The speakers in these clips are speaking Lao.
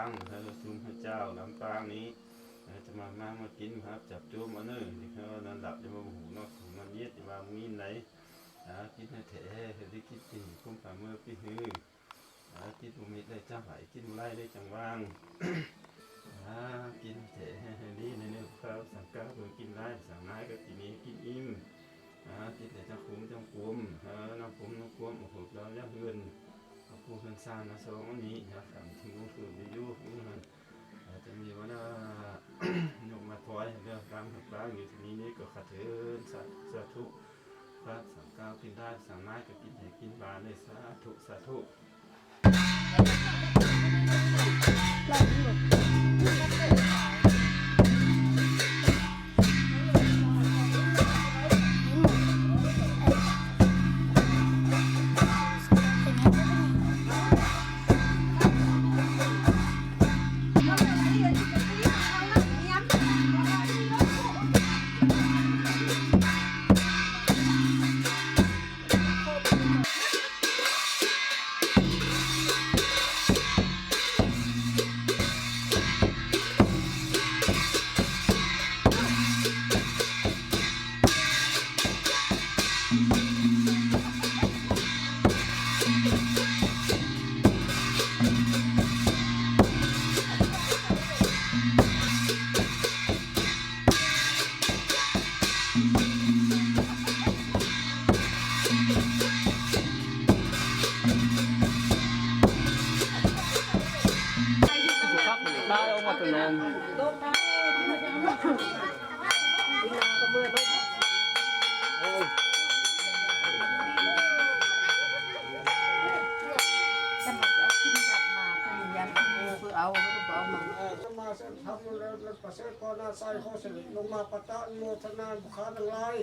ງ ເອີ ຊຸມພະເຈົ້າລຳປາງນີ້ ເອີ ຈະມາ ມາ ມາກິນ ມາຮັບຈັບໂຈມເອົາເນີ ເອີ ນອນຫຼັບຢ່າມາບໍ່ຫູນອນ ນອນເຢັດ ຢ່າວ່າບໍ່ຍິນໃດ ເອີ ກິນໃຫ້ແທ້ ເຮັດໄດ້ກິນຕີ ກຸມປາເມີປີຮື ເອີ ກິນບໍ່ມິດໄດ້ຈັ່ງໄຫຼ ກິນບໍ່ໄຫຼໄດ້ຈັ່ງວ່າງ ເອີ ກິນແທ້ ໃຫ້ດີໃນເນື້ອ ຜູ້ຂ້າສັ່ງກາເບິ່ງ ກິນຫຼາຍສັ່ງໜ້ອຍ ກໍກິນອີກ ກິນອີ່ມ ອ່າ ຈິດໃຈຈັກຂຸມຈັກກຸມ ເອີ ນ້ຳຂົມນ້ຳຄວາມ ໂອ້ໂຫ ດາວຍາເຮືອນ ເອົາປູເຮືອນຊານນະ ສອງອັນນີ້ ຍາຂັງທີ່ມຸງຄືນຢູ່ຢູ່ເຮືອນ ອາດຈະມີວາລະຍົກມາຖວາຍເລື່ອງການເຮັດການຢູ່ທີ່ນີ້ນີ້ ກໍຂະເທີນ ສາ ສາທຸ ພະສັງກາວກິນໄດ້ ສາມາດກໍກິນໃຫ້ກິນບານເລີຍ ສາທຸ ສາທຸ. ເອີ ມາເຊິ່ງທຳແລ້ວ ປະເສີດກໍໜ້າໃສ ຂໍສິລິລົງມາປະຕະອະນຸໂມທະນາບຸນຄ່າທັງຫຼາຍ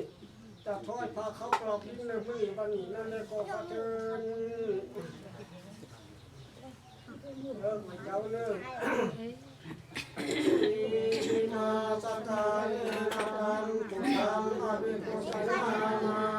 ຈະຖວາຍພາເຂົ້າກະຫຼອກກິນໃນມື້ນີ້ ບັດນີ້ນັ້ນແລະ ຂໍຂະເທີນ ເອີ ເຈົ້າເລີຍ ອິມິນາສັດຖາເນນະ ຕັງ ພຸດທັງ ອະວິປຸສສະນາມາ